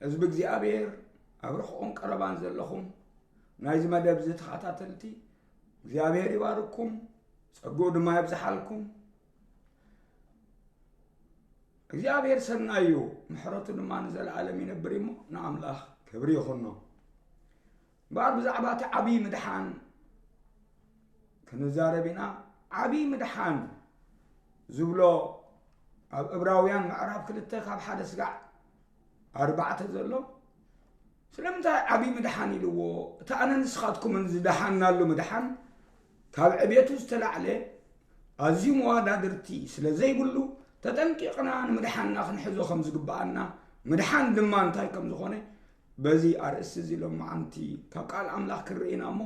ህዝቢ እግዚኣብሔር፣ ኣብ ርሑቕን ቀረባን ዘለኹም ናይዚ መደብ እዚ ተኸታተልቲ፣ እግዚኣብሔር ይባርኩም፣ ጸግኡ ድማ የብዝሓልኩም። እግዚኣብሔር ሰናይ እዩ፣ ምሕረቱ ድማ ንዘለኣለም ይነብር እሞ ንኣምላኽ ክብሪ ይኹኖ። እምበኣር ብዛዕባ እቲ ዓብዪ ምድሓን ክንዛረብ ኢና። ዓብዪ ምድሓን ዝብሎ ኣብ ዕብራውያን ምዕራፍ ክልተ ካብ ሓደ ስጋዕ ኣርባዕተ ዘሎ ስለምንታይ ዓብዪ ምድሓን ኢልዎ? እቲ ኣነ ንስኻትኩምን ዝደሓንናሉ ምድሓን ካብ ዕቤቱ ዝተላዕለ ኣዝዩ መዋዳድርቲ ስለ ዘይብሉ ተጠንቂቕና ንምድሓንና ክንሕዞ ከም ዝግብኣና ምድሓን ድማ እንታይ ከም ዝኾነ በዚ ኣርእስቲ እዚ ሎማዓንቲ ካብ ቃል ኣምላኽ ክንርኢ ኢና እሞ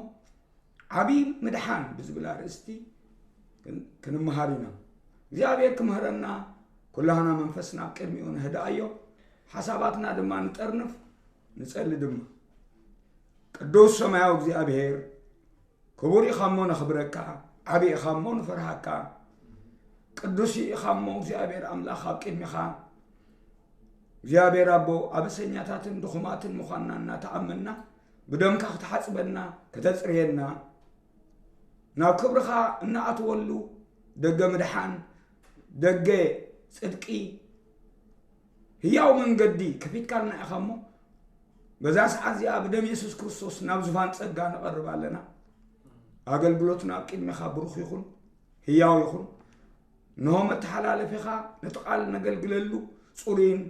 ዓብዪ ምድሓን ብዝብል ኣርእስቲ ክንመሃር ኢና። እግዚኣብሔር ክምህረና ኩላህና መንፈስና ኣብ ቅድሚኡ ነህድኣዮ፣ ሓሳባትና ድማ ንጠርንፍ፣ ንጸሊ ድማ። ቅዱስ ሰማያዊ እግዚኣብሔር፣ ክቡር ኢኻ እሞ ነኽብረካ፣ ዓብዪ ኢኻ እሞ ንፈርሃካ፣ ቅዱስ ኢኻ እሞ እግዚኣብሔር ኣምላኽ ኣብ ቅድሚኻ እግዚኣብሔር ኣቦ፣ ኣበሰኛታትን ድኹማትን ምዃንና እናተኣመንና፣ ብደምካ ክትሓጽበና፣ ከተጽርየና፣ ናብ ክብርኻ እንኣትወሉ ደገ ምድሓን፣ ደገ ጽድቂ፣ ህያው መንገዲ ከፊትካልና ኢኻ እሞ፣ በዛ ሰዓት እዚኣ ብደም የሱስ ክርስቶስ ናብ ዙፋን ጸጋ ንቐርብ ኣለና። ኣገልግሎትና ኣብ ቅድሚኻ ብሩኽ ይኹን፣ ህያው ይኹን። እንሆ መተሓላለፊኻ ነቲ ቃል ነገልግለሉ ጽሩይን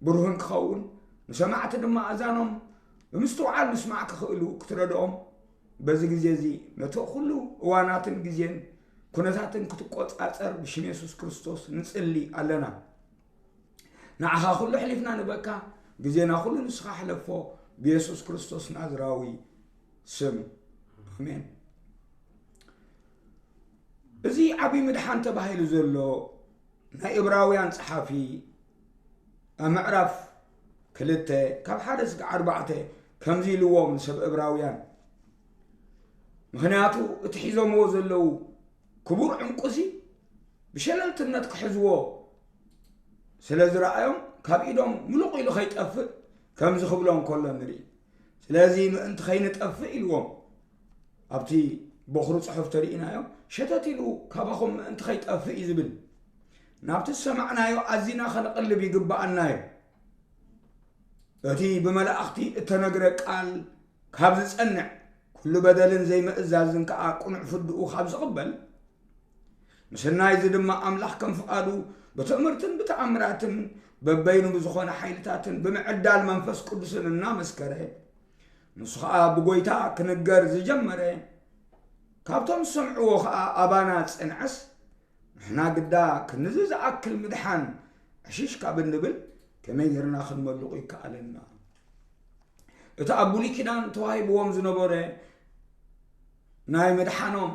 ብሩህን ክኸውን፣ ንሰማዕቲ ድማ ኣእዛኖም ብምስትውዓል ምስማዕ ክኽእሉ ክትረድኦም፣ በዚ ግዜ እዚ ነቲ ኩሉ እዋናትን ግዜን ኩነታትን ክትቆጻጸር ብሽም የሱስ ክርስቶስ ንጽሊ ኣለና። ንዓኻ ኩሉ ኣሕሊፍና ንበካ፣ ግዜና ኩሉ ንስኻ ሕለፎ፣ ብየሱስ ክርስቶስ ናዝራዊ ስም። ኣሜን። እዚ ዓብዪ ምድሓን ተባሂሉ ዘሎ ናይ እብራውያን ጸሓፊ ኣብ ምዕራፍ ክልተ ካብ ሓደ እስከ ኣርባዕተ ከምዚ ኢልዎም ንሰብ እብራውያን። ምኽንያቱ እቲ ሒዞምዎ ዘለዉ ክቡር ዕንቁሲ ብሸለልትነት ክሕዝዎ ስለ ዝረኣዮም ካብ ኢዶም ምሉቕ ኢሉ ከይጠፍእ ከምዚ ክብሎም ከሎ ንርኢ። ስለዚ ምእንቲ ከይንጠፍእ ኢልዎም ኣብቲ በኹሪ ጽሑፍ ተርእናዮም ሸተት ኢሉ ካባኹም ምእንቲ ከይጠፍእ እዩ ዝብል። ናብቲ ዝሰማዕናዮ ኣዚና ከነቕልብ ይግብኣና እዩ። እቲ ብመላእኽቲ እተነግረ ቃል ካብ ዝጸንዕ፣ ኩሉ በደልን ዘይምእዛዝን ከኣ ቅኑዕ ፍርድኡ ካብ ዝቕበል፣ ምስናይ እዚ ድማ ኣምላኽ ከም ፍቓዱ ብትእምርትን ብተኣምራትን በበይኑ ብዝኾነ ሓይልታትን ብምዕዳል መንፈስ ቅዱስን እናመስከረ፣ ንሱ ኸኣ ብጎይታ ክንገር ዝጀመረ፣ ካብቶም ዝሰምዕዎ ኸኣ ኣባና ዝጸንዐስ፣ ንሕና ግዳ ክንዚ ዝኣክል ምድሓን ዕሽሽ ካብ እንብል ከመይ ጌርና ክንመልቑ ይከኣለና? እቲ ኣብ ብሉይ ኪዳን ተዋሂብዎም ዝነበረ ናይ ምድሓኖም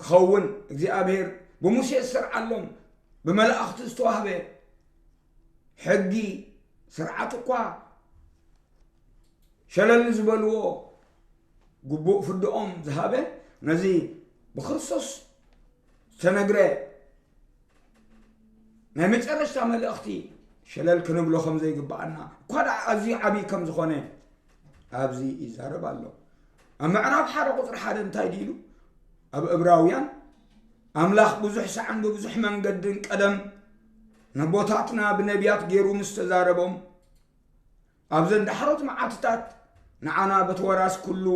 ክኸውን እግዚኣብሔር ብሙሴ ዝሰርዓሎም ብመላእኽቲ ዝተዋህበ ሕጊ ስርዓት እኳ ሸለል ዝበልዎ ግቡእ ፍርድኦም ዝሃበ ነዚ ብክርስቶስ ዝተነግረ ናይ መጨረሽታ መልእኽቲ ሸለል ክንብሎ ከም ዘይግብኣና እኳ ደኣ ኣዝዩ ዓብዪ ከም ዝኾነ ኣብዚ ይዛረብ ኣሎ። ኣብ ምዕራፍ ሓደ ቁፅሪ ሓደ እንታይ ድኢሉ ኣብ እብራውያን ኣምላኽ ብዙሕ ሳዕን ብብዙሕ መንገድን ቀደም ነቦታትና ብነቢያት ገይሩ ምስ ተዛረቦም ኣብዘን ዳሕሮት መዓልትታት ንዓና በቲ ወራስ ኩሉ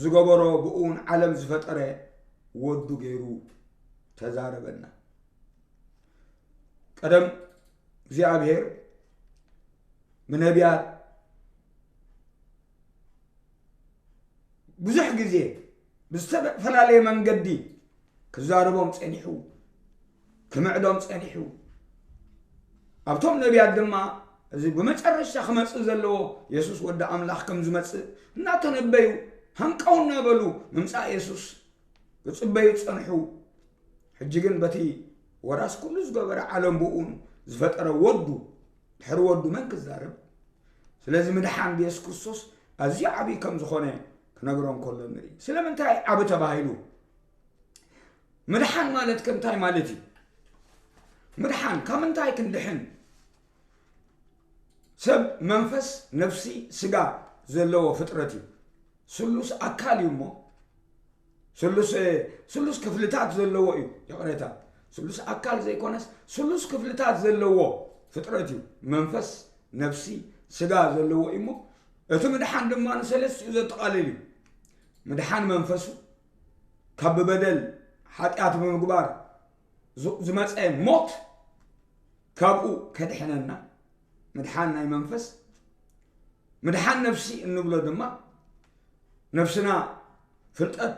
ዝገበሮ ብኡ ንዓለም ዝፈጠረ ወዱ ገይሩ ተዛረበና። ቀደም እግዚኣብሔር ብነቢያት ብዙሕ ግዜ ብዝተፈላለየ መንገዲ ክዛረቦም ጸኒሑ፣ ክምዕዶም ጸኒሑ። ኣብቶም ነቢያት ድማ እዚ ብመጨረሻ ክመጽእ ዘለዎ የሱስ ወዲ ኣምላኽ ከም ዝመጽእ እናተነበዩ ሃንቀው እናበሉ ምምጻእ የሱስ ክጽበዩ ጸንሑ። ሕጂ ግን በቲ ወራስ ኩሉ ዝገበረ ዓለም ብኡን ዝፈጠረ ወዱ ድሕሪ ወዱ መን ክዛረብ? ስለዚ ምድሓን ብየሱስ ክርስቶስ ኣዝዩ ዓብዪ ከም ዝኾነ ክነግሮም ከሎ ንርኢ። ስለምንታይ ዓቢ ተባሂሉ? ምድሓን ማለት ከ እንታይ ማለት እዩ? ምድሓን ካብ ምንታይ ክንድሕን? ሰብ መንፈስ፣ ነፍሲ፣ ስጋ ዘለዎ ፍጥረት እዩ። ስሉስ ኣካል እዩ እሞ፣ ስሉስ፣ ስሉስ ክፍልታት ዘለዎ እዩ። ይቕሬታ፣ ስሉስ ኣካል ዘይኮነስ ስሉስ ክፍልታት ዘለዎ ፍጥረት እዩ። መንፈስ፣ ነፍሲ፣ ስጋ ዘለዎ እዩ እሞ፣ እቲ ምድሓን ድማ ንሰለስቲኡ ዘጠቓልል እዩ። ምድሓን መንፈሱ፣ ካብ ብበደል ሓጢኣት ብምግባር ዝ-፣ ዝመጸ ሞት ካብኡ ከድሕነና፣ ምድሓን ናይ መንፈስ፣ ምድሓን ነፍሲ እንብሎ ድማ፣ ነፍስና ፍልጠት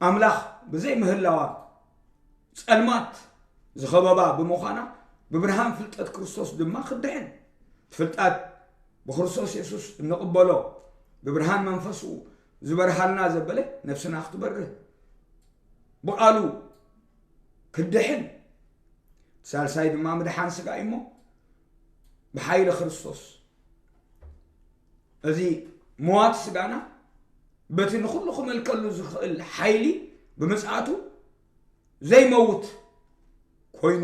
ኣምላኽ ብዘይ ምህላዋ ጸልማት ዝኸበባ ብምዃና፣ ብብርሃን ፍልጠት ክርስቶስ ድማ ክትድሕን፣ እቲ ፍልጠት ብክርስቶስ የሱስ እንቕበሎ፣ ብብርሃን መንፈሱ ዝበርሃልና ዘበለ፣ ነፍስና ክትበርህ፣ ብቓሉ ክትድሕን፣ ሳልሳይ ድማ ምድሓን ስጋ እዩ እሞ፣ ብሓይሊ ክርስቶስ፣ እዚ መዋቲ ስጋና በቲ ንኹሉ ክመልከሉ ዝኽእል ሓይሊ ብምጽኣቱ፣ ዘይመውት ኮይኑ፣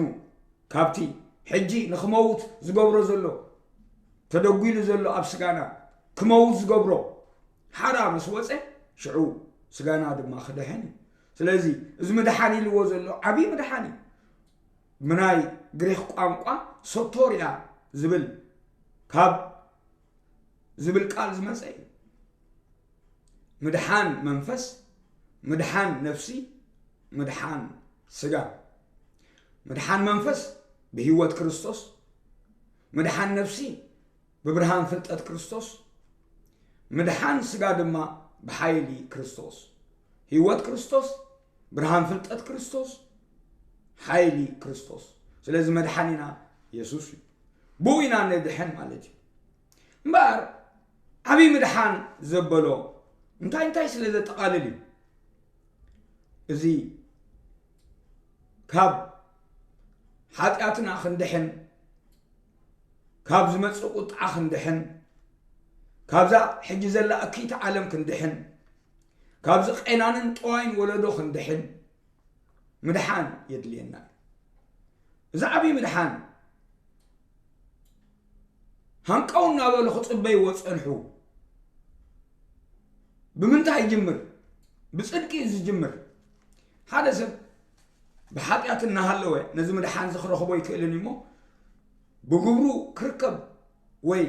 ካብቲ ሕጂ ንኽመውት ዝገብሮ ዘሎ፣ ተደጒሉ ዘሎ ኣብ ስጋና ክመውት ዝገብሮ ሓራ ምስ ወጸ፣ ሽዑ ስጋና ድማ ክድሕን እዩ። ስለዚ እዚ ምድሓን ኢልዎ ዘሎ ዓብዪ ምድሓን እዩ። ብናይ ግሪኽ ቋንቋ ሶቶርያ ዝብል፣ ካብ ዝብል ቃል ዝመጸ እዩ። ምድሓን መንፈስ፣ ምድሓን ነፍሲ፣ ምድሓን ስጋ። ምድሓን መንፈስ ብህይወት ክርስቶስ፣ ምድሓን ነፍሲ ብብርሃን ፍልጠት ክርስቶስ፣ ምድሓን ስጋ ድማ ብሓይሊ ክርስቶስ። ህይወት ክርስቶስ፣ ብርሃን ፍልጠት ክርስቶስ፣ ሓይሊ ክርስቶስ። ስለዚ መድሓኒና የሱስ እዩ። ብኡ ኢና ንድሕን ማለት እዩ። እምበኣር ዓብዪ ምድሓን ዘበሎ እንታይ እንታይ ስለ ዘጠቓልል እዩ? እዚ ካብ ሓጢኣትና ክንድሕን፣ ካብ ዝመጽእ ቁጥዓ ክንድሕን፣ ካብዛ ሕጂ ዘላ እክይቲ ዓለም ክንድሕን፣ ካብዚ ቄናንን ጠዋይን ወለዶ ክንድሕን ምድሓን የድልየና እዩ። እዚ ዓብዪ ምድሓን ሃንቀው እናበሉ ክጽበይዎ ጸንሑ። ብምንታይ ይጅምር? ብጽድቂ እዩ ዝጅምር። ሓደ ሰብ ብሓጢኣት እናሃለወ ነዚ ምድሓን እዚ ክረኽቦ ኣይክእልን እዩ እሞ፣ ብግብሩ ክርከብ ወይ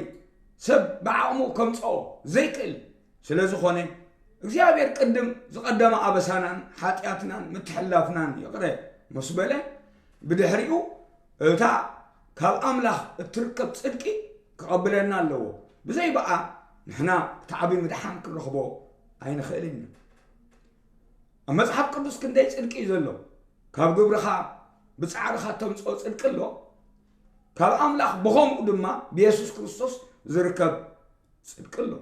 ሰብ ብዓቕሙ ከምጽኦ ዘይክእል ስለ ዝኾነ፣ እግዚኣብሔር ቅድም ዝቐደመ ኣበሳናን ሓጢኣትናን ምትሕልላፍናን ይቕረ ምስ በለ፣ ብድሕሪኡ እታ ካብ ኣምላኽ እትርከብ ጽድቂ ክቐብለና ኣለዎ። ብዘይ ብኣ ንሕና እቲ ዓብዪ ምድሓን ክንረኽቦ ኣይንኽእልን ኢና። ኣብ መጽሓፍ ቅዱስ ክንደይ ጽድቂ እዩ ዘሎ። ካብ ግብርኻ ብጻዕርኻ ተምጽኦ ጽድቂ ኣሎ፣ ካብ ኣምላኽ ብኸምኡ ድማ ብየሱስ ክርስቶስ ዝርከብ ጽድቂ ኣሎ።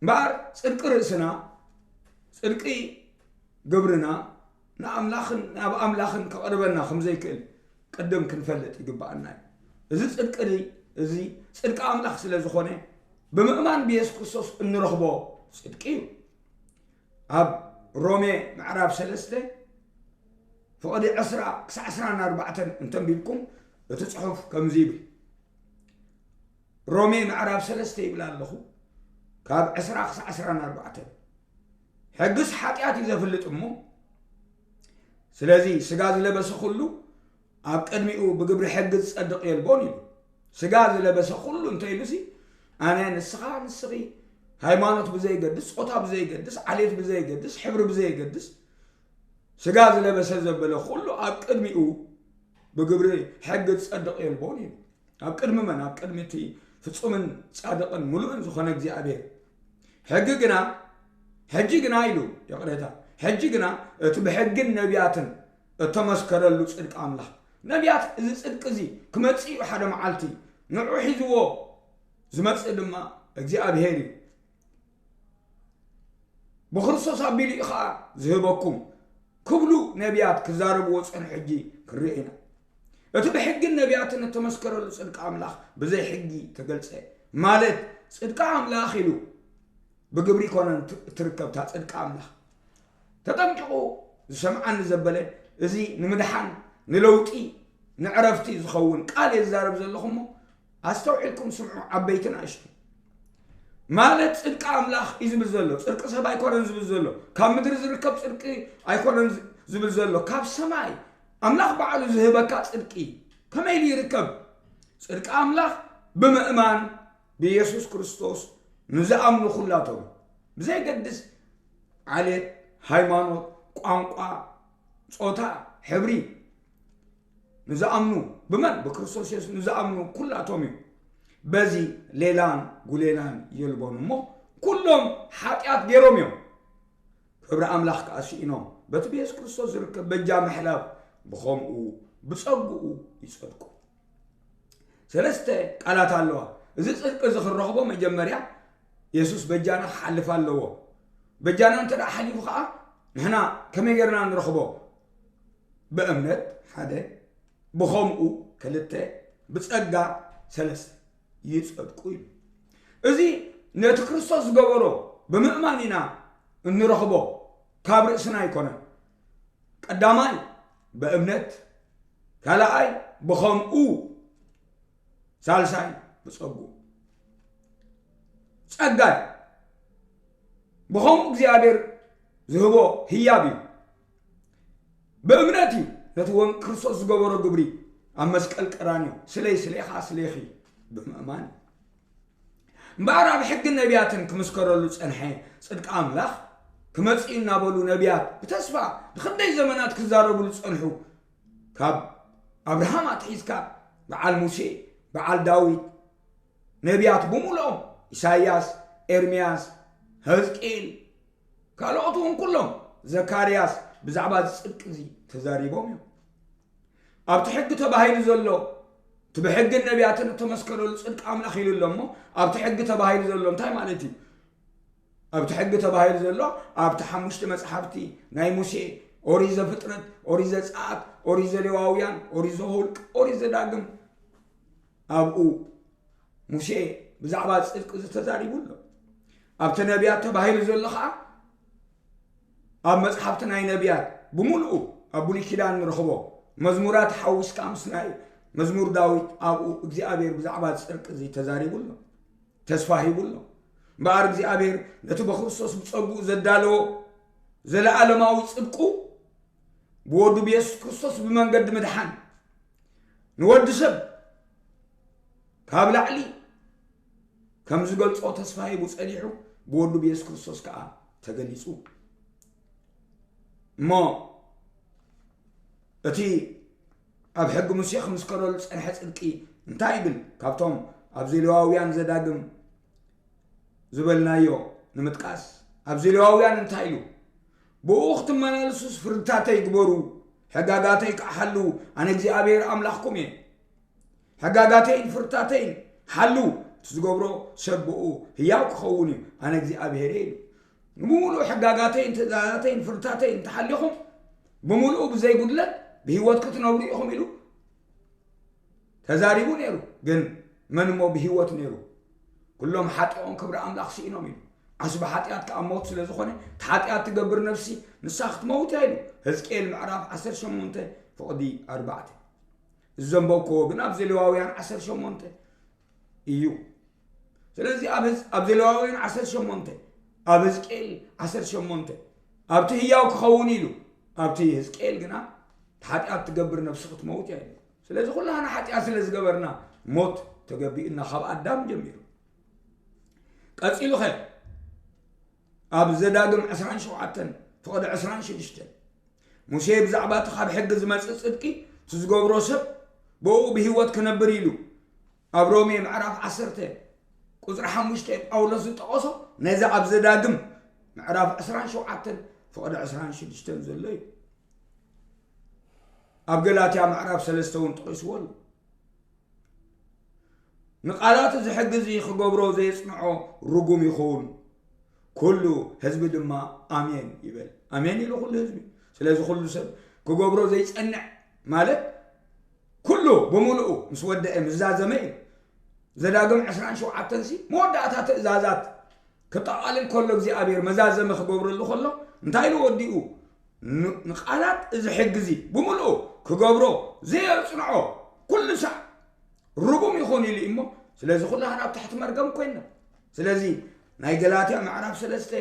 እምበኣር ጽድቂ ርእስና፣ ጽድቂ ግብርና ንኣምላኽን ናብ ኣምላኽን ከቕርበና ከም ዘይክእል ቅድም ክንፈልጥ ይግብኣና እዩ። እዚ ጽድቂ እዚ፣ እዚ ጽድቂ ኣምላኽ ስለ ዝኾነ፣ ብምእማን ብየሱስ ክርስቶስ እንረኽቦ ጽድቂ እዩ። ኣብ ሮሜ ምዕራፍ ሰለስተ ፍቕዲ ዕስራ ክሳዕ ዕስራን ኣርባዕተን እንተንቢብኩም፣ እቲ ጽሑፍ ከምዚ ይብል። ሮሜ ምዕራፍ ሰለስተ ይብል ኣለኹ፣ ካብ ዕስራ ክሳዕ ዕስራን ኣርባዕተን። ሕግስ ሓጢኣት እዩ ዘፍልጥ እሞ፣ ስለዚ ስጋ ዝለበሰ ኩሉ ኣብ ቅድሚኡ ብግብሪ ሕጊ ዝጸድቕ የልቦን ኢሉ። ስጋ ዝለበሰ ኩሉ እንተ ኢሉሲ፣ ኣነ፣ ንስኻ፣ ንስኺ፣ ሃይማኖት ብዘይገድስ፣ ጾታ ብዘይገድስ፣ ዓሌት ብዘይገድስ፣ ሕብሪ ብዘይገድስ፣ ስጋ ዝለበሰ ዘበለ ኩሉ ኣብ ቅድሚኡ ብግብሪ ሕጊ ዝጸድቕ የልቦን ኢሉ። ኣብ ቅድሚ መን? ኣብ ቅድሚ እቲ ፍጹምን ጻድቕን ምሉእን ዝኾነ እግዚኣብሔር። ሕጊ ግና፣ ሕጂ ግና ኢሉ፣ ይቕሬታ፣ ሕጂ ግና እቲ ብሕግን ነቢያትን እተመስከረሉ ጽድቂ ኣምላኽ። ነቢያት፣ እዚ ጽድቂ እዚ ክመጽእ እዩ ሓደ መዓልቲ፣ ንዑ ሒዝዎ ዝመጽእ ድማ እግዚኣብሔር እዩ። ብክርስቶስ ኣቢሉ እዩ ኸኣ ዝህበኩም ክብሉ ነቢያት ክዛረብዎ ጸንሑ ሕጂ ክንርኢ ኢና። እቲ ብሕግን ነቢያትን እተመስከረሉ ጽድቂ ኣምላኽ ብዘይ ሕጊ ተገልጸ፣ ማለት ጽድቂ ኣምላኽ ኢሉ ብግብሪ ይኮነን ት-፣ ትርከብ እታ ጽድቂ ኣምላኽ። ተጠንቂቑ ዝሰምዓኒ ዘበለ፣ እዚ ንምድሓን፣ ንለውጢ፣ ንዕረፍቲ ዝኸውን ቃል እየ ዝዛረብ ዘለኹ እሞ፣ ኣስተውዒልኩም ስምዑ ዓበይትን ኣሽቱ። ማለት ጽድቂ ኣምላኽ እዩ ዝብል ዘሎ። ጽድቂ ሰብ ኣይኮነን ዝብል ዘሎ። ካብ ምድሪ ዝርከብ ጽድቂ ኣይኮነን ዝብል ዘሎ። ካብ ሰማይ ኣምላኽ ባዕሉ ዝህበካ ጽድቂ ከመይ ኢሉ ይርከብ? ጽድቂ ኣምላኽ ብምእማን ብኢየሱስ ክርስቶስ ንዝኣምኑ ኩላቶም፣ ብዘይገድስ ዓሌት፣ ሃይማኖት፣ ቋንቋ፣ ጾታ፣ ሕብሪ፣ ንዝኣምኑ፣ ብመን? ብክርስቶስ የሱስ ንዝኣምኑ ኩላቶም እዩ። በዚ ሌላን ጉሌላን የልቦን እሞ፣ ኩሎም ሓጢኣት ገይሮም እዮም። ክብሪ ኣምላኽ ከኣ ስኢኖም። በቲ ብየሱስ ክርስቶስ ዝርከብ በጃ ምሕላፍ ብኸምኡ ብጸግኡ ይጸድቁ። ሰለስተ ቃላት ኣለዋ። እዚ ጽድቂ እዚ ክንረኽቦ መጀመርያ የሱስ በጃና ክሓልፍ ኣለዎ። በጃና እንተ ደኣ ሓሊፉ ከኣ ንሕና ከመይ ጌርና ንረኽቦ? ብእምነት ሓደ፣ ብኸምኡ ክልተ፣ ብጸጋ ሰለስተ፣ ይጸድቁ እዩ። እዚ ነቲ ክርስቶስ ዝገበሮ ብምእማን ኢና እንረኽቦ፣ ካብ ርእስና ኣይኮነን። ቀዳማይ ብእምነት፣ ካልኣይ ብኸምኡ፣ ሳልሳይ ብጸጉ። ጸጋይ ብኸምኡ እግዚኣብሔር ዝህቦ ህያብ እዩ። ብእምነት እዩ ነቲ ወን ክርስቶስ ዝገበሮ ግብሪ ኣብ መስቀል ቀራንዮ፣ ስለይ፣ ስሌኻ፣ ስሌኺ ብምእማን እዩ። እምበኣር ኣብ ሕግን ነቢያትን ክምስከረሉ ጸንሐ ጽድቂ ኣምላኽ ክመጽእ እናበሉ ነቢያት ብተስፋ ንኽንደይ ዘመናት ክዛረቡሉ ጸንሑ። ካብ ኣብርሃም ኣትሒዝካ በዓል ሙሴ፣ በዓል ዳዊት፣ ነቢያት ብምሉኦም፣ ኢሳይያስ፣ ኤርምያስ፣ ሕዝቅኤል፣ ካልኦት እውን ኩሎም፣ ዘካርያስ፣ ብዛዕባ እዚ ጽድቂ እዚ ተዛሪቦም እዮም። ኣብቲ ሕጊ ተባሂሉ ዘሎ፣ እቲ ብሕግን ነቢያትን እተመስከረሉ ጽድቂ ኣምላኽ ኢሉ ኣሎ እሞ፣ ኣብቲ ሕጊ ተባሂሉ ዘሎ እንታይ ማለት እዩ? ኣብቲ ሕጊ ተባሂሉ ዘሎ፣ ኣብቲ ሓሙሽተ መጽሓፍቲ ናይ ሙሴ፣ ኦሪት ዘፍጥረት፣ ኦሪት ዘጸኣት፣ ኦሪት ዘሌዋውያን፣ ኦሪት ዘኍልቍ፣ ኦሪት ዘዳግም፣ ኣብኡ ሙሴ ብዛዕባ ጽድቂ እዚ ተዛሪቡ ኣሎ። ኣብቲ ነቢያት ተባሂሉ ዘሎ ኸኣ፣ ኣብ መጽሓፍቲ ናይ ነቢያት ብምሉኡ ኣብ ብሉይ ኪዳን ንረኽቦ፣ መዝሙራት ሓዊስካ ምስ ናይ መዝሙር ዳዊት ኣብኡ እግዚኣብሔር ብዛዕባ ጽድቂ እዚ ተዛሪቡ ኣሎ፣ ተስፋ ሂቡ ኣሎ። እምበኣር እግዚኣብሔር ነቲ ብክርስቶስ ብጸግኡ ዘዳለዎ ዘለኣለማዊ ጽድቁ ብወዱ ብየሱስ ክርስቶስ ብመንገዲ ምድሓን ንወዲ ሰብ ካብ ላዕሊ ከም ዝገልጾ ተስፋ ሂቡ ጸኒሑ፣ ብወዱ ብየሱስ ክርስቶስ ከኣ ተገሊጹ። እሞ እቲ ኣብ ሕጊ ሙሴ ክምስከረሉ ዝጸንሐ ጽድቂ እንታይ ይብል? ካብቶም ኣብ ዘሌዋውያን ዘዳግም ዝበልናዮ ንምጥቃስ፣ ኣብ ዘሌዋውያን እንታይ ኢሉ? ብኡ ክትመላለሱስ ፍርድታተይ ግበሩ፣ ሕጋጋተይ ከኣ ሓልዉ፣ ኣነ እግዚኣብሔር ኣምላኽኩም እየ። ሕጋጋተይን ፍርድታተይን ሓልዉ፣ እቲ ዝገብሮ ሰብ ብኡ ህያው ክኸውን እዩ፣ ኣነ እግዚኣብሔር እየ ኢሉ። ንምሉእ ሕጋጋተይን ትእዛዛተይን ፍርድታተይን እንተሓሊኹም፣ ብምሉኡ ብዘይ ጉድለት ብህይወት ክትነብሩ ኢኹም ኢሉ ተዛሪቡ ነይሩ። ግን መን እሞ ብህይወት ነይሩ? ኩሎም ሓጢኦም ክብሪ ኣምላኽ ስኢኖም ኢሉ። ዓስቢ ሓጢኣት ከኣ ሞት ስለ ዝኾነ፣ እቲ ሓጢኣት ትገብር ነፍሲ ንሳ ክትመውት እያ ኢሉ። ሕዝቅኤል ምዕራፍ ዓሰርተ ሸሞንተ ፍቕዲ ኣርባዕተ። እዚ ዘንበብክዎ ግን ኣብ ዘሌዋውያን ዓሰርተ ሸሞንተ እዩ። ስለዚ ኣብ ህዝ-፣ ኣብ ዘሌዋውያን ዓሰርተ ሸሞንተ፣ ኣብ ሕዝቅኤል ዓሰርተ ሸሞንተ፣ ኣብቲ ህያው ክኸውን ኢሉ፣ ኣብቲ ሕዝቅኤል ግና፣ እቲ ሓጢኣት ትገብር ነፍሲ ክትመውት እያ ኢሉ። ስለዚ ኩላህና ሓጢኣት ስለ ዝገበርና ሞት ተገቢኡና ካብ ኣዳም ጀሚሩ። ቀጺሉኸ ኣብ ዘዳግም ዕስራን ሸውዓተን ፍቕዲ ዕስራን ሽዱሽተን፣ ሙሴ ብዛዕባ እቲ ካብ ሕጊ ዝመጽእ ጽድቂ፣ እቲ ዝገብሮ ሰብ ብእኡ ብህይወት ክነብር ኢሉ ኣብ ሮሜ ምዕራፍ ዓሰርተ ቁጽሪ ሓሙሽተ ጳውሎስ ዝጠቐሶ፣ ነዚ ኣብ ዘዳግም ምዕራፍ ዕስራን ሸውዓተን ፍቕዲ ዕስራን ሽዱሽተን ዘሎ እዩ። ኣብ ገላትያ ምዕራፍ ሰለስተ እውን ጠቒስዎ ኣሎ። ንቓላት እዚ ሕጊ እዚ ክገብሮ ዘየጽንዖ ርጉም ይኹን። ኩሉ ህዝቢ ድማ ኣሜን ይበል። ኣሜን ኢሉ ኩሉ ህዝቢ። ስለዚ ኩሉ ሰብ ክገብሮ ዘይጸንዕ ማለት ኩሉ ብምሉኡ ምስ ወደአ፣ ምስ ዛዘመ እዩ። ዘዳግም ዕስራን ሸውዓተን ሲ መወዳእታ ትእዛዛት ክጠቓልል ከሎ እግዚኣብሔር መዛዘሚ ክገብረሉ ከሎ እንታይ ኢሉ ወዲኡ? ን-፣ ንቓላት እዚ ሕጊ እዚ ብምሉኡ ክገብሮ ዘየጽንዖ ኩሉ ሳዕ ርጉም ይኹን ኢሉ እዩ እሞ፣ ስለዚ ኩላህና ኣብ ትሕቲ መርገም ኮይንና። ስለዚ ናይ ገላትያ ምዕራፍ ሰለስተ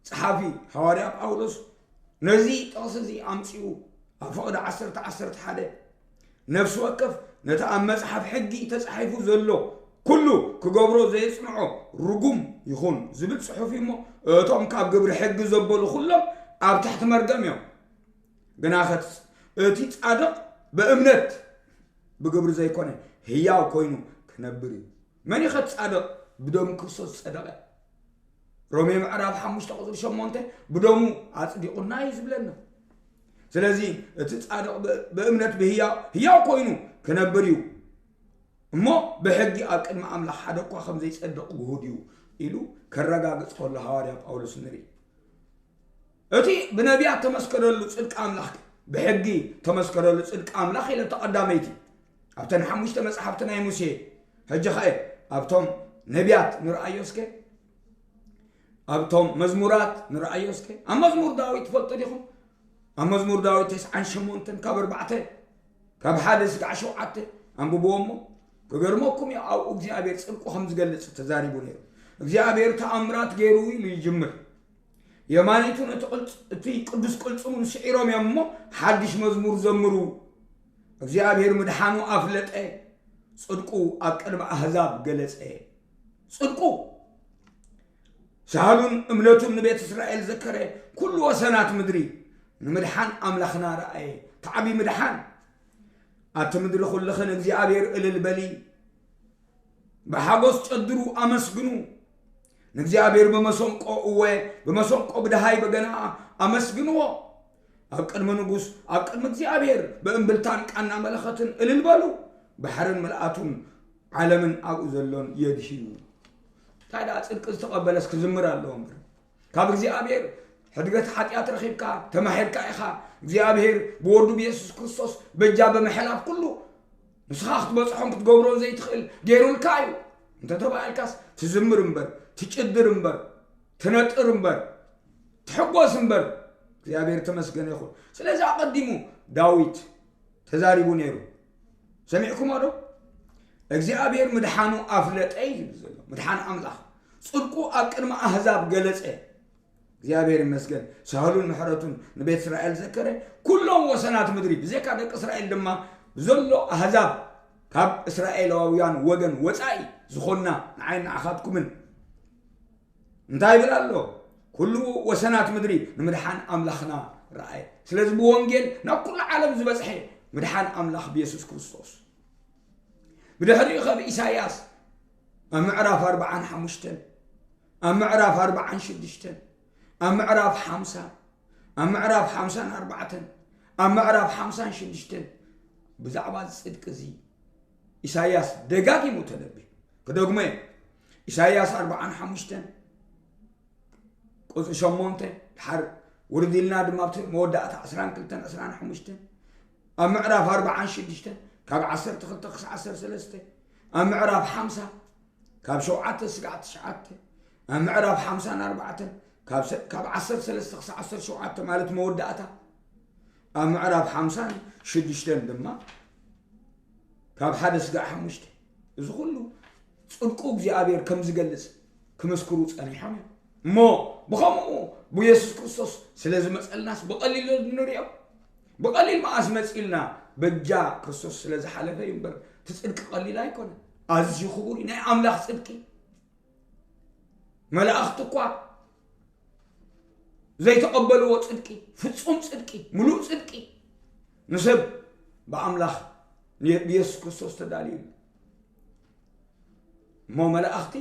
ጸሓፊ ሃዋርያ ጳውሎስ ነዚ ጥቕሲ እዚ ኣምጺኡ ኣብ ፍቕዲ ዓሰርተ ዓሰርተ ሓደ፣ ነፍሲ ወከፍ ነቲ ኣብ መጽሓፍ ሕጊ ተጻሒፉ ዘሎ ኩሉ ክገብሮ ዘየጽንዖ ርጉም ይኹን ዝብል ጽሑፍ እዩ እሞ፣ እቶም ካብ ግብሪ ሕጊ ዘበሉ ኩሎም ኣብ ትሕቲ መርገም እዮም። ግናኸ እቲ ጻድቕ ብእምነት ብግብሪ ዘይኮነ ህያው ኮይኑ ክነብር እዩ። መን እዩ ጻድቕ? ብደም ክርስቶስ ዝጸደቐ። ሮሜ ምዕራፍ ሓሙሽተ ቁጽሪ ሸሞንተ ብደሙ ኣጽዲቑና እዩ ዝብለና። ስለዚ እቲ ጻድቕ ብ-፣ ብእምነት ብህያው፣ ህያው ኮይኑ ክነብር እዩ። እሞ ብሕጊ ኣብ ቅድሚ ኣምላኽ ሓደ እኳ ከም ዘይጸድቕ ግሁድ እዩ ኢሉ ከረጋግጽ ከሎ ሃዋርያ ጳውሎስ ንርኢ። እቲ ብነቢያት ተመስከረሉ ጽድቂ ኣምላኽ፣ ብሕጊ ተመስከረሉ ጽድቂ ኣምላኽ ኢለ ተቐዳመይቲ ኣብተን ሓሙሽተ መጽሓፍቲ ናይ ሙሴ፣ ሕጂ ኸኣ ኣብቶም ነቢያት ንርኣዮ እስከ፣ ኣብቶም መዝሙራት ንርኣዮ እስከ። ኣብ መዝሙር ዳዊት ትፈልጡ ዲኹም? ኣብ መዝሙር ዳዊት ተስዓን ሸሞንተን ካብ ኣርባዕተ፣ ካብ ሓደ ስጋዕ ሸውዓተ ኣንብብዎ እሞ፣ ክገርመኩም እዩ፣ ኣብኡ እግዚኣብሔር ጽድቁ ከም ዝገልጽ ተዛሪቡ ነይሩ። እግዚኣብሔር ተኣምራት ገይሩ ኢሉ ይጅምር። የማኒቱ ነቲ ቅልጽ-፣ እቲ ቅዱስ ቅልጽሙ ስዒሮም እዮም እሞ፣ ሓድሽ መዝሙር ዘምሩ። እግዚኣብሔር ምድሓኑ ኣፍለጠ፣ ጽድቁ ኣብ ቅድሚ ኣህዛብ ገለጸ። ጽድቁ ሳህሉን እምነቱን ንቤት እስራኤል ዘከረ፣ ኩሉ ወሰናት ምድሪ ንምድሓን ኣምላኽና ረኣየ። እቲ ዓቢ ምድሓን። ኣቲ ምድሪ ኩልኽን እግዚኣብሔር እልል በሊ፣ ብሓጎስ ጨድሩ ኣመስግኑ። ንእግዚኣብሔር ብመሰንቆ፣ እወ፣ ብመሰንቆ ብደሃይ በገና ኣመስግንዎ። ኣብ ቅድሚ ንጉስ፣ ኣብ ቅድሚ እግዚኣብሔር ብእምብልታን ቃና መለኸትን እልል በሉ። ባሕርን ምልኣቱን ዓለምን ኣብኡ ዘሎን የድህዩ። እንታይ ደኣ ጽድቂ ዝተቐበለስ ክዝምር ኣለዎ እምበር። ካብ እግዚኣብሔር ሕድገት ሓጢኣት ረኺብካ ተማሒርካ ኢኻ። እግዚኣብሔር ብወዱ ብየሱስ ክርስቶስ በጃ ብምሕላፍ ኩሉ ንስኻ ክትበጽሖን ክትገብሮን ዘይትኽእል ገይሩልካ እዩ እንተተባሂልካስ፣ ትዝምር እምበር፣ ትጭድር እምበር፣ ትነጥር እምበር፣ ትሕጎስ እምበር። እግዚኣብሔር ተመስገነ ይኹን። ስለዚ ኣቐዲሙ ዳዊት ተዛሪቡ ነይሩ። ሰሚዕኩሞ ዶ? እግዚኣብሔር ምድሓኑ ኣፍለጠ እዩ ዝብል ዘሎ። ምድሓን ኣምላኽ። ጽድቁ ኣብ ቅድሚ ኣህዛብ ገለጸ። እግዚኣብሔር ይመስገን። ሳህሉን ምሕረቱን ንቤት እስራኤል ዘከረ። ኩሎም ወሰናት ምድሪ፣ ብዘይካ ደቂ እስራኤል ድማ፣ ብዘሎ ኣህዛብ፣ ካብ እስራኤላውያን ወገን ወጻኢ ዝኾንና ንዓይን ንዓኻትኩምን እንታይ ይብል ኣሎ? ኩሉ ወሰናት ምድሪ ንምድሓን ኣምላኽና ረኣየ። ስለዚ ብወንጌል ናብ ኩሉ ዓለም ዝበጽሐ ምድሓን ኣምላኽ ብየሱስ ክርስቶስ። ብድሕሪኡ ኸብ ኢሳይያስ ኣብ ምዕራፍ ኣርባዓን ሓሙሽተን፣ ኣብ ምዕራፍ ኣርባዓን ሽዱሽተን፣ ኣብ ምዕራፍ ሓምሳ፣ ኣብ ምዕራፍ ሓምሳን ኣርባዕተን፣ ኣብ ምዕራፍ ሓምሳን ሽዱሽተን ብዛዕባ እዚ ጽድቂ እዚ ኢሳይያስ ደጋጊሙ ተነቢዩ። ክደግሞ እየ። ኢሳይያስ ኣርባዓን ሓሙሽተን ቁጽሪ ሸሞንተ፣ ድሓር ውርድ ኢልና ድማ ኣብቲ መወዳእታ ዕስራን ክልተን ዕስራን ሓሙሽተን፣ ኣብ ምዕራፍ ኣርባዓን ሽዱሽተን ካብ ዓሰርተ ክልተ ክሳዕ ዓሰርተ ሰለስተ፣ ኣብ ምዕራፍ ሓምሳ ካብ ሸውዓተ ስጋዕ ትሽዓተ፣ ኣብ ምዕራፍ ሓምሳን ኣርባዕተን ካብ ሰ-፣ ካብ ዓሰርተ ሰለስተ ክሳዕ ዓሰርተ ሸውዓተ ማለት መወዳእታ፣ ኣብ ምዕራፍ ሓምሳን ሽዱሽተን ድማ ካብ ሓደ ስጋዕ ሓሙሽተ። እዚ ኩሉ ጽድቁ እግዚኣብሔር ከም ዝገልጽ ክምስክሩ ጸኒሖም እዮም። እሞ ብኸምኡ ብየሱስ ክርስቶስ ስለ ዝመጸልናስ ብቐሊል ዶ ንሪኦ? ብቐሊል መኣስ መጺልና? በጃ ክርስቶስ ስለ ዝሓለፈ እዩ እምበር፣ እቲ ጽድቂ ቀሊል ኣይኮነን። ኣዝዩ ክቡር እዩ። ናይ ኣምላኽ ጽድቂ። መላእኽቲ እኳ ዘይተቐበልዎ ጽድቂ፣ ፍጹም ጽድቂ፣ ምሉእ ጽድቂ ንሰብ ብኣምላኽ ብየሱስ ክርስቶስ ተዳልዩ እዩ። እሞ መላእኽቲ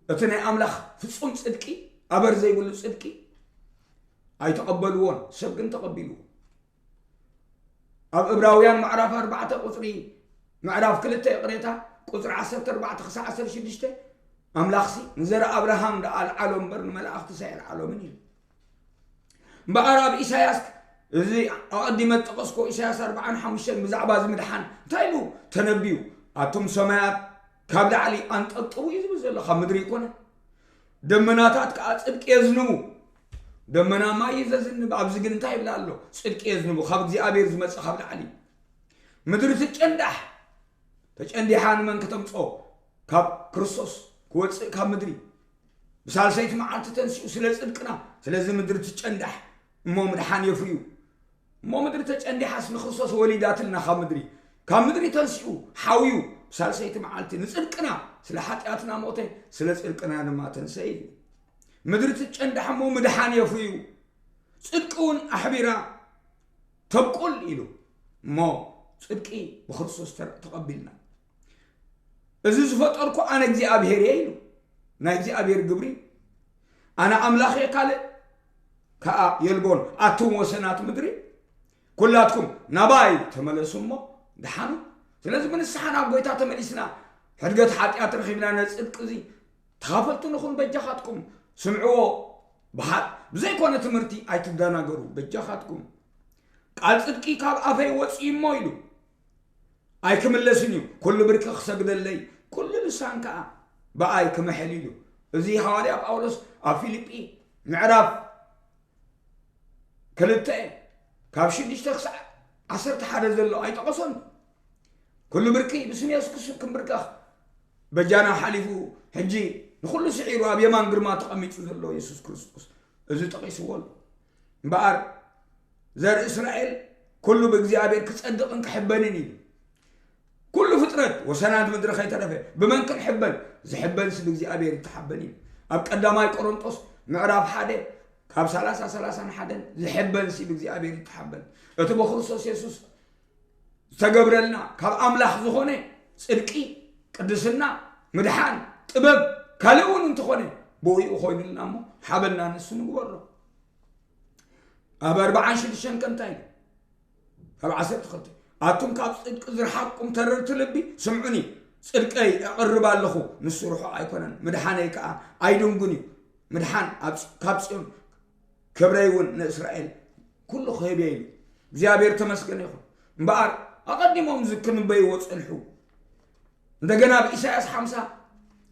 እቲ ናይ ኣምላኽ ፍጹም ጽድቂ፣ ኣበር ዘይብሉ ጽድቂ ኣይተቐበልዎን፣ ሰብ ግን ተቐቢልዎ። ኣብ ዕብራውያን ምዕራፍ ኣርባዕተ ቁጽሪ፣ ምዕራፍ ክልተ ይቕሬታ፣ ቁጽሪ ዓሰርተ ኣርባዕተ ክሳዕ ዓሰርተ ሽዱሽተ፣ ኣምላኽሲ ንዘር ኣብርሃም ደኣ ኣልዓሎ እምበር ንመላእኽትስ ኣየልዓሎምን ኢሉ። እምበኣር ኣብ ኢሳያስ፣ እዚ ኣቐዲመ ዝጠቐስኮ ኢሳያስ ኣርባዓን ሓሙሽተን ብዛዕባ እዚ ምድሓን እንታይ ኢሉ ተነብዩ? ኣቱም ሰማያት ካብ ላዕሊ ኣንጠጥሩ እዩ ዝብል ዘሎ፣ ካብ ምድሪ ይኮነ። ደመናታት ከዓ ጽድቂ የዝንቡ። ደመና ማይ እዩ ዘዝንብ። ኣብዚ ግን እንታይ ይብል ኣሎ? ጽድቂ የዝንቡ፣ ካብ እግዚኣብሔር ዝመጽእ ካብ ላዕሊ። ምድሪ ትጨንዳሕ፣ ተጨንዲሓ ንመን ክተምጾ? ካብ ክርስቶስ ክወፅእ ካብ ምድሪ ብሳልሰይቲ መዓልቲ ተንሲኡ ስለ ጽድቅና። ስለዚ ምድሪ ትጨንዳሕ እሞ ምድሓን የፍርዩ። እሞ ምድሪ ተጨንዲሓስ ንክርስቶስ ወሊዳትልና ካብ ምድሪ፣ ካብ ምድሪ ተንሲኡ ሓውዩ ብሳልሰይቲ መዓልቲ ንጽድቅና ስለ ሓጢኣትና ሞተ፣ ስለ ጽድቅና ድማ ተንሰየ እዩ። ምድሪ ትጨንዳሕ እሞ ምድሓን የፍርዩ። ጽድቂ እውን ኣሕቢራ ተብቁል ኢሉ እሞ ጽድቂ ብክርስቶስ ተር- ተቐቢልና። እዚ ዝፈጠርኩ ኣነ እግዚኣብሔር እየ ኢሉ። ናይ እግዚኣብሔር ግብሪ ኣነ ኣምላኽ እየ፣ ካልእ ከኣ የልቦን። ኣቱም ወሰናት ምድሪ ኩላትኩም ናባይ ተመለሱ እሞ ድሓኑ። ስለዚ ብንስሓ ናብ ጎይታ ተመሊስና ሕድገት ሓጢኣት ረኺብና ነዚ ጽድቂ እዚ ተኻፈልቲ ንኹን በጃኻትኩም። ስምዕዎ ብሓ- ብዘይኮነ ትምህርቲ ኣይትደናገሩ በጃኻትኩም። ቃል ጽድቂ ካብ ኣፈይ ወጽዩ እሞ ኢሉ ኣይክምለስን እዩ። ኩሉ ብርኪ ክሰግደለይ ኩሉ ልሳን ከኣ ብኣይ ክምሕል ኢሉ። እዚ ሃዋርያ ጳውሎስ ኣብ ፊልጲ ምዕራፍ ክልተ ካብ ሽዱሽተ ክሳዕ ዓሰርተ ሓደ ዘሎ ኣይጠቐሶን። ኩሉ ብርኪ ብስም የሱስ ክርስቶስ ክንብርከኽ በጃና ሓሊፉ ሕጂ ንኹሉ ስዒሩ ኣብ የማን ግርማ ተቐሚጡ ዘሎ የሱስ ክርስቶስ እዚ ጠቒስዎ ኣሎ። እምበኣር ዘርኢ እስራኤል ኩሉ ብእግዚኣብሔር ክጸድቕን ክሕበንን እዩ። ኩሉ ፍጥረት ወሰናት ምድሪ ከይተረፈ ብመን ክንሕበን? ዝሕበንሲ ብእግዚኣብሔር ይተሓበን እዩ። ኣብ ቀዳማይ ቆሮንጦስ ምዕራፍ ሓደ ካብ ሰላሳ ሰላሳን ሓደን ዝሕበንሲ ብእግዚኣብሔር ይተሓበን። እቲ ብክርስቶስ የሱስ ዝተገብረልና ካብ ኣምላኽ ዝኾነ ጽድቂ፣ ቅድስና፣ ምድሓን፣ ጥበብ ካልእ እውን እንተኾነ ብኡ ኮይኑልና እሞ ሓበና ንሱ ንግበሮ። ኣብ ኣርባዓን ሽዱሽተን ከምታይ ኢሉ? ካብ ዓሰርተ ክልተ ኣቱም ካብ ጽድቂ ዝረሓቕኩም ተረርቲ ልቢ ስምዑኒ። ጽድቀይ እቕርብ ኣለኹ፣ ንሱ ርሑቕ ኣይኮነን፣ ምድሓነይ ከኣ ኣይድንጉን እዩ። ምድሓን ኣብ ጽ- ካብ ጽዮን ክብረይ እውን ንእስራኤል ኩሉ ክህብ እየ ኢሉ። እግዚኣብሔር ተመስገን ይኹን። እምበኣር ኣቐዲሞም ዝክንበይዎ ጸንሑ። እንደገና ኣብ ኢሳያስ ሓምሳ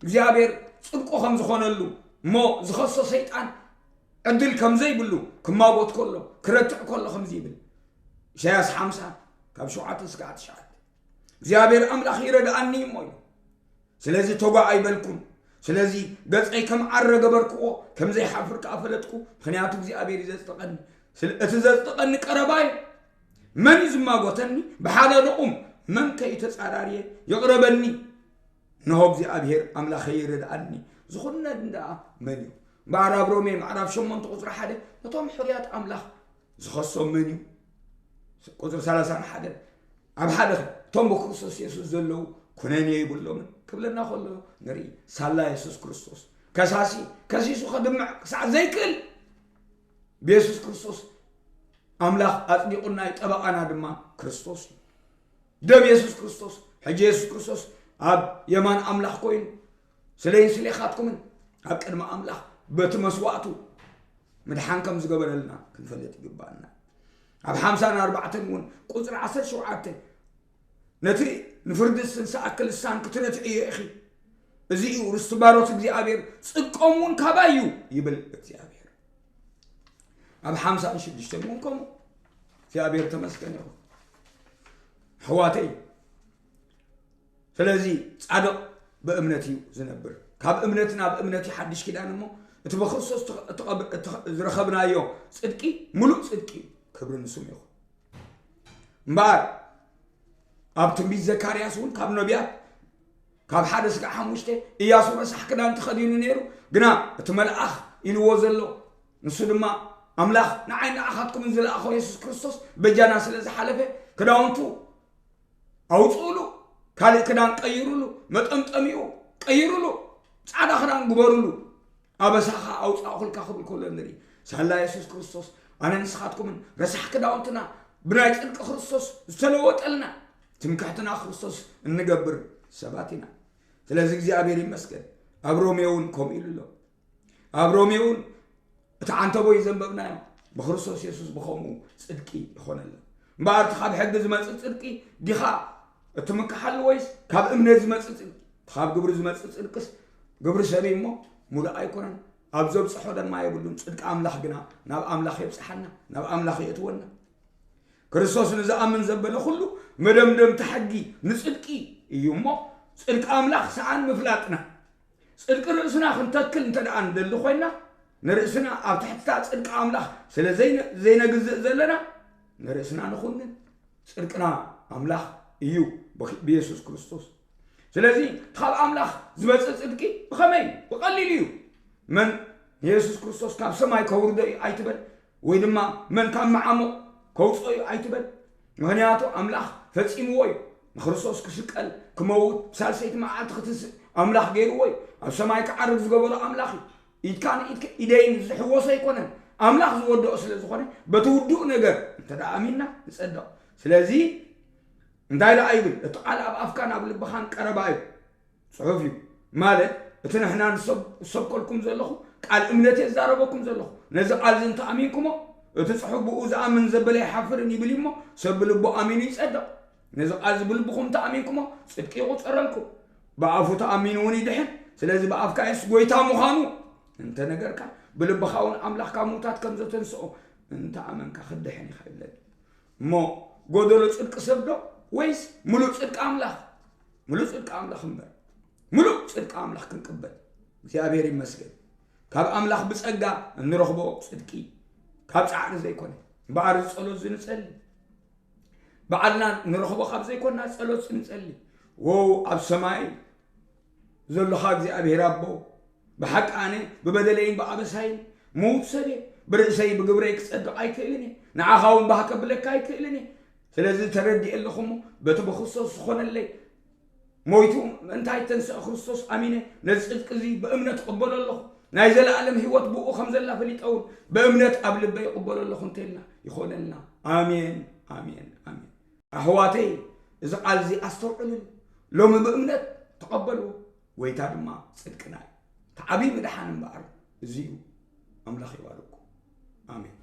እግዚኣብሔር ጽድቁ ከም ዝኾነሉ እሞ ዝኸሶ ሰይጣን ዕድል ከም ዘይብሉ ክማጎት ከሎ ክረትዕ ከሎ ከምዚ ይብል። ኢሳያስ ሓምሳ ካብ ሸውዓተ እስካዕ ትሽዓተ እግዚኣብሔር ኣምላኽ ይረድኣኒ እሞ ኢሉ። ስለዚ ተጓ ኣይበልኩን። ስለዚ ገጸይ ከም ዓረ ገበርክዎ፣ ከም ዘይሓፍር ከኣ ፈለጥኩ። ምኽንያቱ እግዚኣብሔር እዩ ዘጽድቐኒ። ስለ እቲ ዘጽድቐኒ ቀረባይ መን እዩ ዝማጎተኒ? ብሓደ ንቑም፣ መን ከ እዩ ተጻራርየ? ይቕረበኒ። እንሆ እግዚኣብሔር ኣምላኸይ ይረድኣኒ፣ ዝኹነኒ ደኣ መን እዩ? እምበኣር ኣብ ሮሜ ምዕራፍ ሸሞንተ ቁጽሪ ሓደ ነቶም ሕሩያት ኣምላኽ ዝኸሶም መን እዩ? ቁጽሪ ሰላሳን ሓደን ኣብ ሓደ እቶም ብክርስቶስ የሱስ ዘለዉ ኩነኔ ይብሎምን ክብለና ከሎ ንርኢ። ሳላ የሱስ ክርስቶስ ከሳሲ ከሲሱ ከድምዕ ክሳዕ ዘይክእል ብየሱስ ክርስቶስ ኣምላኽ ኣጽዲቑና እዩ። ጠበቓና ድማ ክርስቶስ እዩ። ደም የሱስ ክርስቶስ ሕጂ የሱስ ክርስቶስ ኣብ የማን ኣምላኽ ኮይኑ ስለይን ስሌኻትኩምን ኣብ ቅድሚ ኣምላኽ በቲ መስዋእቱ ምድሓን ከም ዝገበረልና ክንፈልጥ ይግባኣና። ኣብ ሓምሳን ኣርባዕተን እውን ቁጽሪ ዓሰርተ ሸውዓተ ነቲ ንፍርዲ ዝትንስኣኪ ልሳን ክትረትዕዮ ኢኺ። እዚ እዩ ርስቲ ባሮት እግዚኣብሔር፣ ጽድቆም እውን ካባይ እዩ ይብል እግዚኣብሔር። ኣብ ሓምሳን ሽዱሽተን እውን ከምኡ። እግዚኣብሔር ተመስገን ይኹን። ኣሕዋተይ፣ ስለዚ ጻድቕ ብእምነት እዩ ዝነብር። ካብ እምነት ናብ እምነት እዩ ሓድሽ ኪዳን እሞ እቲ ብክርስቶስ እትቐብ- እትኸ- ዝረኸብናዮ ጽድቂ ምሉእ ጽድቂ እዩ። ክብሪ ንስሙ ይኹን። እምበኣር ኣብ ትንቢት ዘካርያስ እውን ካብ ነቢያት ካብ ሓደ ስጋዕ ሓሙሽተ እያሱ ረሳሕ ክዳን ተኸዲኑ ነይሩ። ግና እቲ መልኣኽ ኢልዎ ዘሎ ንሱ ድማ ኣምላኽ ንዓይ ንዓኻትኩምን ዝለኣኾ የሱስ ክርስቶስ በጃና ስለ ዝሓለፈ ክዳውንቱ ኣውፅኡሉ፣ ካልእ ክዳን ቀይሩሉ፣ መጠምጠሚኡ ቀይሩሉ፣ ፃዕዳ ክዳን ግበሩሉ። ኣበሳኻ ኣውፃእኹልካ ክብል ከሎ ንርኢ። ሳላ የሱስ ክርስቶስ ኣነ ንስኻትኩምን ረሳሕ ክዳውንትና ብናይ ፅድቂ ክርስቶስ ዝተለወጠልና ትምክሕትና ክርስቶስ እንገብር ሰባት ኢና። ስለዚ እግዚኣብሔር ይመስገን። ኣብ ሮሜ እውን ከምኡ ኢሉ ኣሎ። ኣብ ሮሜ እውን እቲ ዓንተቦ እዩ ዘንበብናዮ። ብክርስቶስ የሱስ ብኸምኡ ጽድቂ ይኾነልና። እምበኣር እቲ ካብ ሕጊ ዝመጽእ ጽድቂ ዲኻ እትምክሓሉ ወይስ ካብ እምነት ዝመጽእ ጽድቂ? እቲ ካብ ግብሪ ዝመጽእ ጽድቅስ ግብሪ ሰብ እዩ እሞ ምሉእ ኣይኮነን፣ ኣብ ዘብጽሖ ድማ የብሉን። ጽድቂ ኣምላኽ ግና ናብ ኣምላኽ የብጽሓና፣ ናብ ኣምላኽ የእትወና። ክርስቶስ ንዝኣምን ዘበለ ኩሉ መደምደምቲ ሕጊ ንጽድቂ እዩ እሞ፣ ጽድቂ ኣምላኽ ሰኣን ምፍላጥና፣ ጽድቂ ርእስና ክንተክል እንተ ደኣ ንደሊ ኮይና፣ ንርእስና ኣብ ትሕቲ እታ ጽድቂ ኣምላኽ ስለ ዘይነ-፣ ዘይነግዝእ ዘለና፣ ንርእስና ንኹንን። ጽድቅና ኣምላኽ እዩ፣ ብክ-፣ ብየሱስ ክርስቶስ። ስለዚ ካብ ኣምላኽ ዝመጽእ ጽድቂ ብኸመይ እዩ? ብቐሊል እዩ። መን ንየሱስ ክርስቶስ ካብ ሰማይ ከውርዶ እዩ ኣይትበል፣ ወይ ድማ መን ካብ መዓሙቕ ከውጽኦ እዩ ኣይትበል። ምኽንያቱ ኣምላኽ ፈጺምዎ እዩ። ንክርስቶስ ክስቀል፣ ክመውት፣ ብሳልሰይቲ መዓልቲ ክትስእ ኣምላኽ ገይርዎ እዩ። ኣብ ሰማይ ክዓርግ ዝገበሮ ኣምላኽ እዩ። ኢድካ ንኢድካ፣ ኢደይን ዝሕወሶ ኣይኮነን። ኣምላኽ ዝወድኦ ስለ ዝኾነ፣ በቲ ውዱእ ነገር እንተ ደኣ ኣሚንና ንጸድቕ። ስለዚ እንታይ ደኣ ይብል? እቲ ቃል ኣብ ኣፍካን ኣብ ልብኻን ቀረባ እዩ። ጽሑፍ እዩ። ማለት እቲ ንሕና ንሰብ-፣ ዝሰብከልኩም ዘለኹ ቃል እምነት እየ ዝዛረበኩም ዘለኹ። ነዚ ቃል እዚ እንተ ኣሚንኩሞ፣ እቲ ጽሑፍ ብኡ ዝኣምን ዘበለ ኣይሓፍርን ይብል እዩ እሞ፣ ሰብ ብልቡ ኣሚኑ ይጸድቕ። ነዚ ቃል እዚ ብልብኹም እንተ ኣሚንኩሞ፣ ጽድቂ ይቑጸረልኩም። ብኣፉ ተኣሚኑ እውን ይድሕን። ስለዚ ብኣፍካ የሱስ ጐይታ ምዃኑ እንተ ነገርካ፣ ብልብኻ እውን ኣምላኽ ካብ ምዉታት ከም ዘተንስኦ እንተ ኣመንካ ክትድሕን ኢኻ ይብለኒ። እሞ ጎደሎ ጽድቂ ሰብ ዶ ወይስ ምሉእ ጽድቂ ኣምላኽ? ምሉእ ጽድቂ ኣምላኽ እምበር። ምሉእ ጽድቂ ኣምላኽ ክንቅበል እግዚኣብሔር ይመስገን። ካብ ኣምላኽ ብጸጋ እንረኽቦ ጽድቂ ካብ ጻዕሪ ዘይኮነ። እምበኣር እዚ ጸሎት እዚ ንጸሊ። ባዕልና ንረኽቦ ካብ ዘይኮና ጸሎት ንጸሊ። ወው ኣብ ሰማይ ዘሎኻ እግዚኣብሔር ኣቦ፣ ብሓቂ ኣነ ብበደለይን ብኣበሳይን ምዉት ሰብ እየ። ብርእሰይ ብግብረይ ክጸድቕ ኣይክእልን እየ። ንዓኻ እውን ባህ ከብለካ ኣይክእልን እየ። ስለዚ ተረዲኤ ኣለኹ እሞ፣ በቲ ብክርስቶስ ዝኾነለይ ሞይቱ ምእንታይ ተንስአ ክርስቶስ ኣሚነ፣ ነዚ ጽድቂ እዚ ብእምነት እቕበሎ ኣለኹ። ናይ ዘለኣለም ህይወት ብኡ ከም ዘላ ፈሊጠ እውን ብእምነት ኣብ ልበይ እቕበሎ ኣለኹ እንተልና ይኾነልና። ኣሜን፣ ኣሜን፣ ኣሜን። ኣሕዋተይ፣ እዚ ቃል እዚ ኣስተውዕልሉ። ሎሚ ብእምነት ተቐበልዎ፣ ጐይታ ድማ ጽድቅና እዩ። እቲ ዓብዪ ምድሓን እምበኣር እዚ እዩ። ኣምላኽ ይባርኩም። ኣሜን።